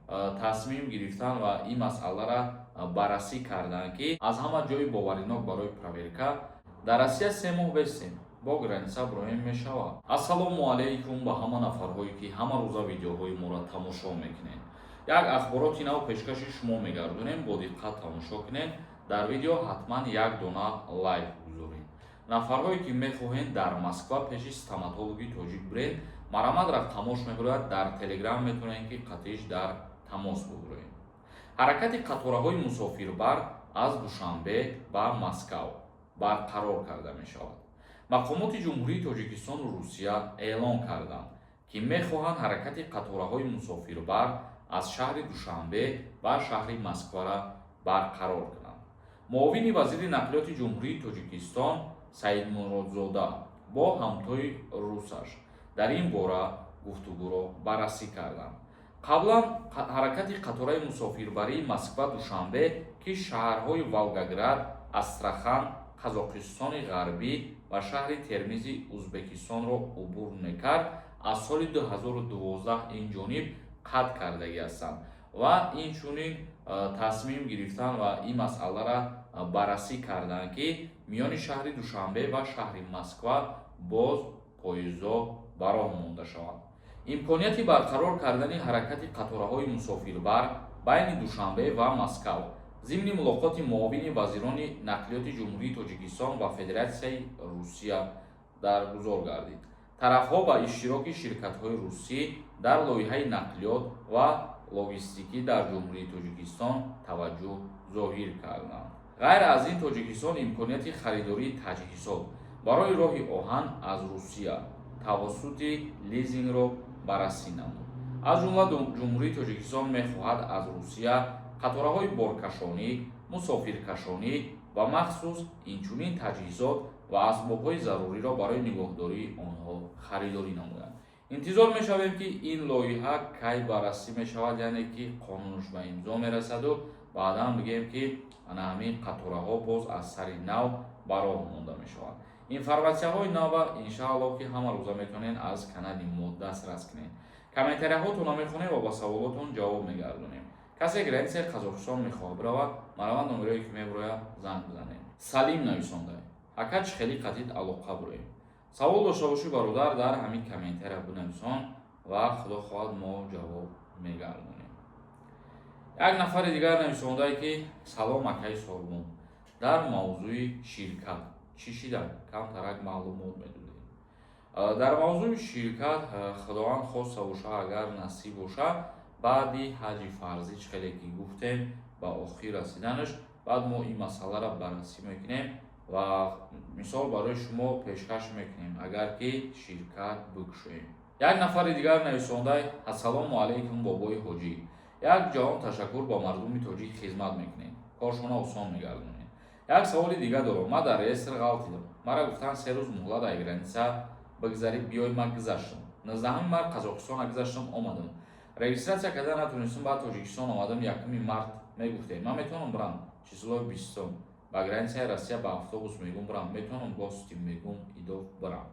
Тасмим гирифтан ва ин масъалара баррасӣ карданд, ки аз ҳама ҷои боваринок барои проверка дар Россия 3 моҳ бестем, бо граница броем мешавад. Ассалому алайкум ба ҳама нафарҳое, ки ҳама рӯза видеоҳои моро тамошо мекунед. Як ахбороти нав пешкаши шумо мегардонем, бо диққат тамошо кунед. Дар видео ҳатман як дона лайк гузоред. Нафарҳое, ки мехоҳед дар Москва пеши стоматологи тоҷик биред, марамат рақамош мебирояд дар Телеграм, метавонед, ки қатиш дар тамос бубироед. Ҳаракати қатораҳои мусофирбар аз Душанбе ба Москав барқарор карда мешавад. Мақомоти Ҷумҳурии Тоҷикистону Русия эълон карданд, ки мехоҳанд ҳаракати қатораҳои мусофирбар аз шаҳри Душанбе ба шаҳри Москвара барқарор кунанд. Муовини вазири нақлиёти Ҷумҳурии Тоҷикистон Саидмуродзода бо ҳамтои русаш дар ин бора гуфтугӯро баррасӣ карданд. Қаблан ҳаракати қатораи мусофирбарии Москва Душанбе, ки шаҳрҳои Волгоград, Астрахан, Қазоқистони Ғарбӣ ва шаҳри Термизи Узбекистонро убур мекард, аз соли 2012 ин ҷониб қатъ кардагӣ ҳастанд ва инчунин тасмим гирифтан ва ин масъалара баррасӣ карданд, ки миёни шаҳри Душанбе ва шаҳри Москва боз поездҳо ба роҳ монда шаванд. Имконияти барқарор кардани ҳаракати қатораҳои мусофирбар байни Душанбе ва Москав зимни мулоқоти муовини вазирони нақлиёти Ҷумҳурии Тоҷикистон ва Федератсияи Русия даргузор гардид. Тарафҳо ба иштироки ширкатҳои русӣ дар лоиҳаи нақлиёт ва логистикӣ дар Ҷумҳурии Тоҷикистон таваҷҷӯҳ зоҳир карданд. Ғайр аз ин, Тоҷикистон имконияти харидории таҷҳизот барои роҳи оҳан аз Русия тавассути лизингро баррасӣ намуд. Аз ҷумла, Ҷумҳурии Тоҷикистон мехоҳад аз Русия қатораҳои боркашонӣ, мусофиркашонӣ ва махсус, инчунин таҷҳизот ва асбобҳои заруриро барои нигоҳдории онҳо харидорӣ намояд. Интизор мешавем, ки ин лоиҳа кай баррасӣ мешавад, яъне ки қонунаш ба имзо мерасаду баъдан бигӯем, ки ана ҳамин қатораҳо боз аз сари нав ба роҳ монда мешаванд. Информатсияҳои нава, иншааллоҳ, ки ҳама рӯза метавонед аз канали мо дастрас кунед. Комментарияҳотонро мехонем ва ба саволотон ҷавоб мегардонем. Касе границаи Қазоқистон мехоҳад биравад, мараванд, номерое ки мебирояд, занг бизанед. Салим нависонда: «Ака, чӣ хеле қатид алоқа буроем?» Савол дошта бошӣ, бародар, дар ҳамин комментария бинависон ва худо хоҳад, мо ҷавоб мегардонем. Як нафари дигар нависондае, ки: «Салом, акаи Сорбон, дар мавзӯи ширкат чӣ шида, камтарак маълумот медодем?» Дар мавзӯи ширкат, худованд хоста боша, агар насиб боша, баъди ҳаҷи фарзӣ, чӣ хеле ки гуфтем, ба охир расиданаш баъд мо ин масъаларо баррасӣ мекунем ва мисол барои шумо пешкаш мекунем, агар ки ширкат бикушоем. Як нафари дигар нависондай: «Ассалому алайкум, бобои ҳоҷӣ, як ҷаҳон ташаккур, ба мардуми тоҷик хизмат мекунед, коршона осон мегардонед. Як саволи дига дорам. Ман дар реестр ғалтидам, мара гуфтанд 3 рӯз муҳлат ай граница бигзарӣ биёй. Ман гузаштам, 19 март Қазоқистона гузаштам, омадам, регистрация карда натонистам, баъд Тоҷикистон омадам. 1 март мегуфтем, ман метавонам бирам числои 20-ум ба границаи Россия, ба автобус мегум бирам, метавонам гости мегум идов бирам?»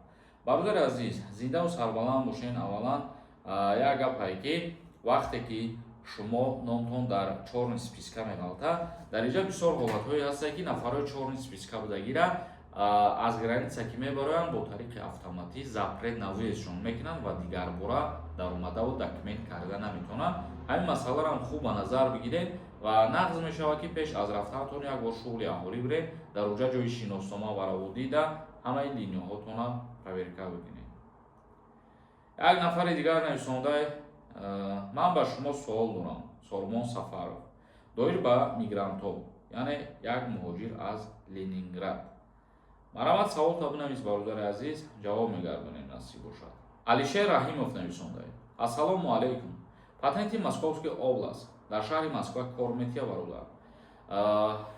Бародари азиз, зиндаву сарбаланд бошен. Аввалан, як гапае, ки вақте ки шумо номтон дар чёрный списка меғалта, дар инҷа бисёр ҳолатҳое ҳастанд, ки нафарҳои чёрный списка будагира аз граница ки мебароянд, бо тариқи автоматӣ запрет на въездшон мекунанд ва дигарбора даромадаву документ карда наметавонанд. Ҳамин масъаларо хуб ба назар бигиред ва нағз мешавад, ки пеш аз рафтанатон як бор шуғли аҳолӣ биред, дар уҷа ҷои шиноснома ва раводида ҳамаи линияҳотонро проверка бикунед. Як нафари дигар нависондай: «Ман ба шумо суол дорам». Сормон Сафаров, доир ба мигрантҳо, яъне як муҳоҷир аз Ленинград. Марҳамат, саволта бинавис, бародари азиз, ҷавоб мегардонем, насиб бошад. Алишер Раҳимов нависондай: «Ассалому алайкум, патенти Московский область дар шаҳри Москва кор метия?» Бародар,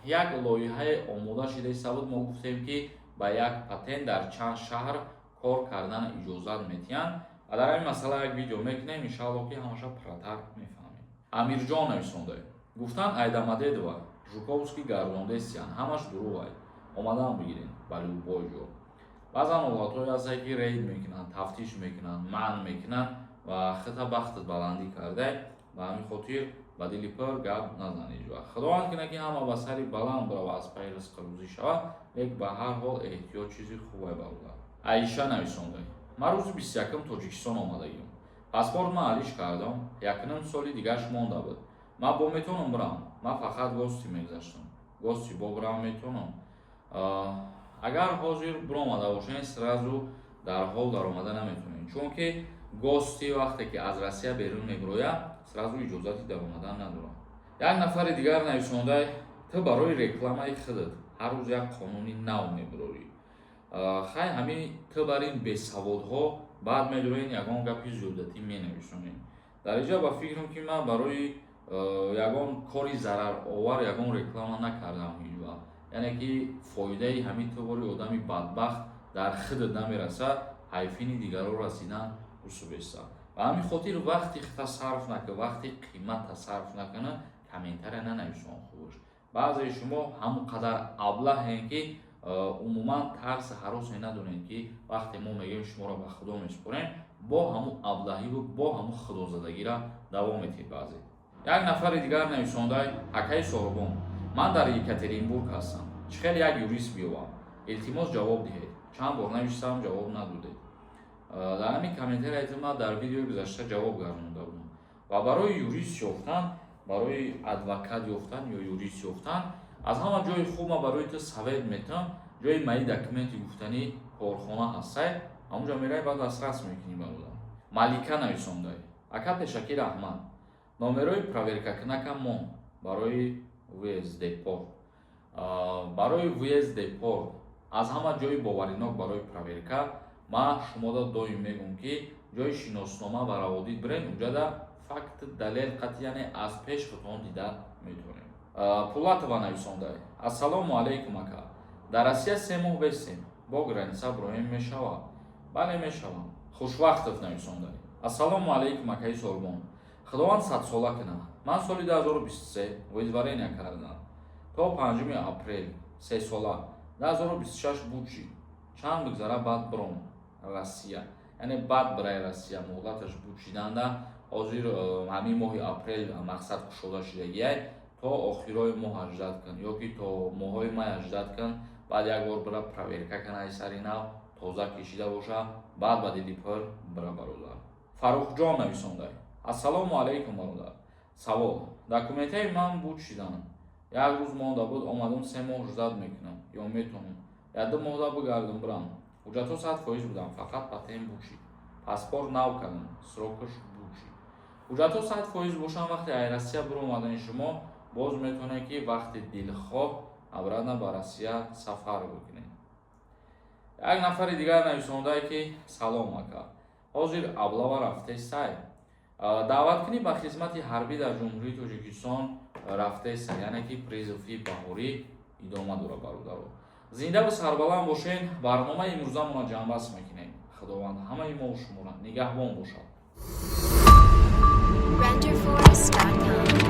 як лоиҳае омода шуда буд. Мо гуфтем, ки ба як патент дар чанд шаҳр кор кардан иҷозат метиҳанд ва дар ҳамин масъала як видео мекунем, иншаалло, ки ҳамаша пурратар мефаҳмем. Амирҷон нависонда: «Гуфтан Айдамадедова, Жуковский гардондестиян, ҳамаш дурӯғай, омадан бигирен ба любой ҷо». Баъзан ҳолатҳое ҳастанд, ки рейд мекунанд, тафтиш мекунанд, манъ мекунанд ва хита бахтат баландӣ карда. Ба ҳамин хотир ба дили пур гап назан ҳеҷ вақт. Худованд кунад, ки ҳама ба сари баланд бирава, аз пайи ризқи рӯзӣ шавад, лек ба ҳар ҳол эҳтиёт чизи хубе, бародар. Аиша нависонда: «Ман рӯзи 21-ум Тоҷикистон омадагим. Паспорт ман алиш кардам, 1,5 соли дигаш монда буд. Ман бо метавонам бирам? Ман фақат гости мегузаштам. Гости бо бирам метавонам?» Агар ҳозир биромада бошед, сразу дар ҳол даромада наметавонед, чунки гости вақте ки аз Россия берун мебирояд, сразу иҷозати даромадан надорад. Як нафари дигар нависонда: «Ту барои рекламаи худат ҳар рӯз як қонуни нав мебирорӣ». Хай, ҳамин ту бар ин бесаводҳо баъд медорен, ягон гапи зиёдатӣ менависонем. Дар инҷа ба фикрам, ки ман барои ягон кори зараровар ягон реклама накардам ҳеҷ вақт. Яъне ки фоидаи ҳамин тубори одами бадбахт дар худат намерасад, ҳайфини дигарро расидан усубеста. Ба ҳамин хотир вақти хита сарф накун, вақти қимата сарф накуна, комментария нанависон. Хубш, баъзеи шумо ҳамон қадар аблаҳем, ки умуман тарси ҳаросе надонед, ки вақте мо мегӯем, шуморо ба Худо месупорем, бо ҳамун аблаҳиву бо ҳамун худозадагира давом метиҳед баъзе. Як нафари дигар нависонда: «Акаи Соҳибон, ман дар Екатеринбург ҳастам. Чӣ хел як юрист биёбам? Илтимос, ҷавоб диҳед. Чанд бор навиштам, ҷавоб надодед». Дар ҳамин комментарияти ман дар видеои гузашта ҷавоб гардонда будам. Ва барои юрист ёфтан, барои адвокат ёфтан ё юрист ёфтан, аз ҳама ҷои хуб ман барои ту совет метавам: ҷои «Мои документы» гуфтанӣ корхона ҳастай, ҳамунҷо меравӣ, баъд дастрас мекунӣ, бародар. Малика нависондай: «Ака, пешакӣ раҳмат. Номерои проверкакунакам монд барои въезд депорт». Барои въезд депорт аз ҳама ҷои боваринок барои проверка, ман шумода доим мегӯм, ки ҷои шиноснома ва раводид бирен, унҷада факт, далел қатъи, яъне аз пеш худтон дида метавонем. Пулатова нависондай: «Ассалому алайкум, ака. Дар Россия 3 моҳ бестем, бо граница броем мешавад?» Бале, мешавам. Хушвақтов нависондай: «Ассалому алайкум, акаи Сорбон, Худованд садсола кунад. Ман соли 2023 выдворение кардам, то 5 апрел сесола 2026 буд шид. Чанд бигзара, баъд биром Россия?» Яъне баъд бираи Россия, муҳлаташ буд шиданда. Ҳозир ҳамин моҳи апрел мақсад кушода шудагиай, то охирои моҳ ждать кун ё ки то моҳҳои май ждать кун, баъд як бор бира, проверка кун, ай сари нав тоза кишида боша, баъд ба дили пур бира, бародар. Фаррухҷон нависондай: «Ассалому алайкум, бародар. Савол: документҳои ман буд шиданд, як рӯз монда буд, омадам, 3 моҳ ждать мекунам ё метавонам як ду моҳда бигардам, бирам? Ҳуҷҷатҳо 100% будам, фақат патент буд шид. Паспорт нав кардам, срокаш буд шид. Ҳуҷҷатҳо 100% бошанд, вақте ай Россия биромадани шумо, боз метавонед, ки вақти дилхоҳ обратно ба Россия сафар бикунед». Як нафари дигар нависондае, ки «Салом, ака, ҳозир облава рафтесай?» Даъваткунӣ ба хизмати ҳарбӣ дар Ҷумҳурии Тоҷикистон рафтеса, яъне ки призыви баҳорӣ идома дорад. Бародаро, зиндаву сарбаланд бошед. Барномаи имрӯзамонро ҷамъбаст мекунем. Худованд ҳамаи мо шуморо нигаҳбон бошад. Renderforest.com.